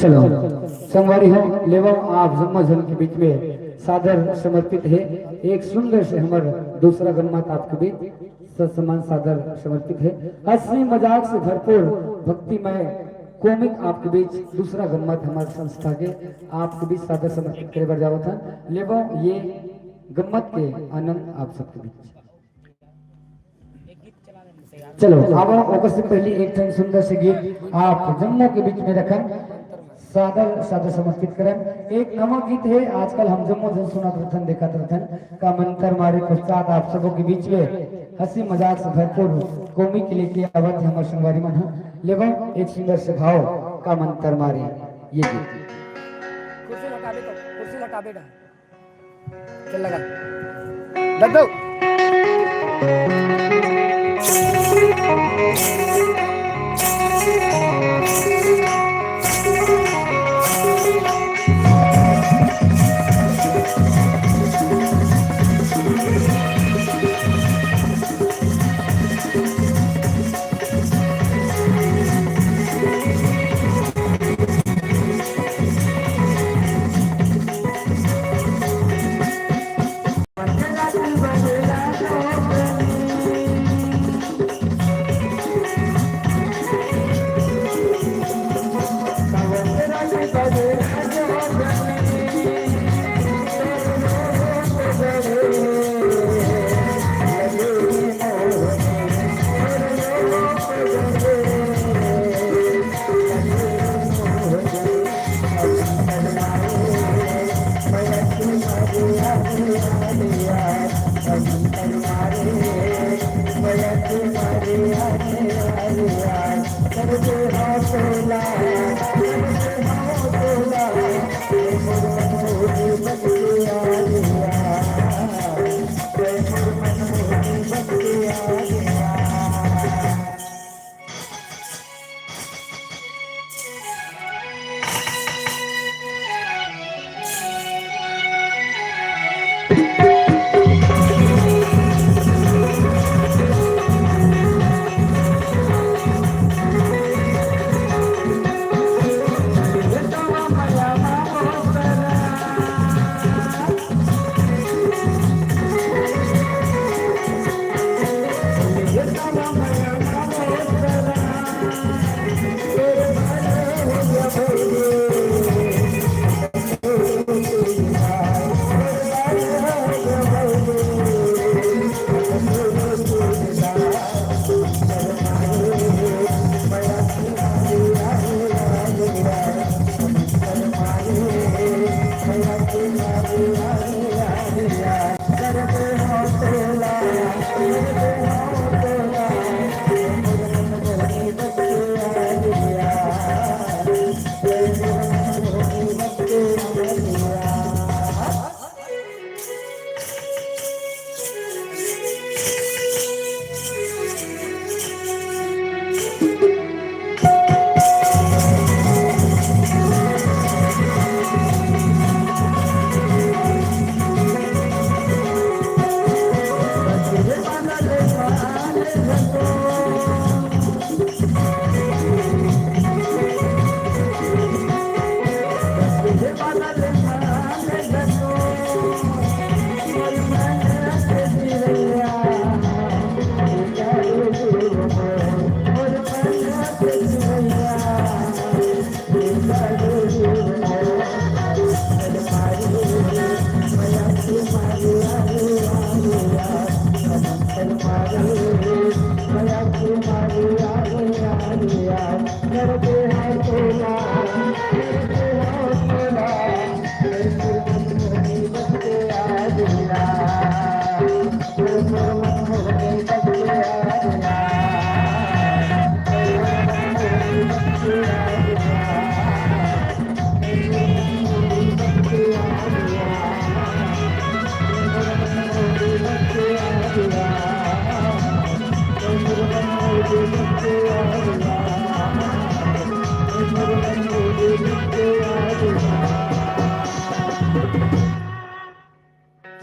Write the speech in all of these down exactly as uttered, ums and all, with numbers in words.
चलो, संगवारी हो, लेवव आप जम्मो झन के बीच में सादर समर्पित हे एक सुंदर से हमर दूसरा गम्मत आपके बीच ससम्मान सादर समर्पित हे। हंसी मजाक से भरपूर भक्तिमय comic आपके बीच दूसरा गम्मत हमर संस्था के आपके बीच सादर समर्पित करे बर जावत हन। लेवव ये गम्मत के आनंद आप सबके बीच। चलो, अब ओकर से पहले एक ठन सुंदर से गीत आप जम्मो के बीच में रखन, सादर, सादर समर्पित करन। एक नवा गीत हे, आजकल हम जम्मो झन सुनत रथन, देखत रथन, का मंतर मारे पश्चात आप सबो के बीच में हंसी मजाक से भरपूर comic लेके आवत हे हमर संगवारी मन ह। लेवव एक सुंदर से भाव, का मंतर मारे, ये गीत। कुर्सी हटाबे तो, कुर्सी हटाबे ना। चल लगा। दद्दू।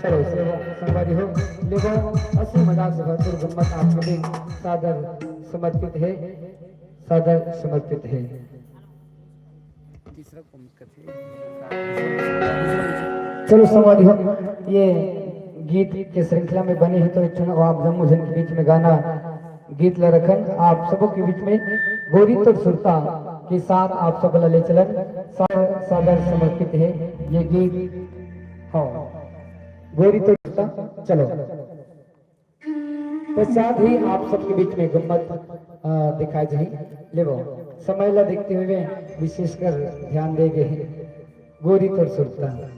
चलो, संगवारी हो, लेवो, हंसी मजाक से भरपूर गुम्मत आप सभी सादर समर्पित है, सादर समर्पित है। चलो संगवारी हो, ये गीत के श्रृंखला में बने हैं तो एक ठन आप जम्मो झन के बीच में गाना गीत ला रखन, आप सबो के बीच में गोरी तोर सुरता के साथ आप सब ला ले चलन। सादर, सादर समर्पित है ये गीत। हाँ, गोरी तोर सुरता। चलो, पश्चात ही आप सबके बीच में गुम्मत, अ, दिखाए जाही। लेवो, समय ला देखते हुए विशेषकर ध्यान दे गए हैं। गोरी तोर सुरता।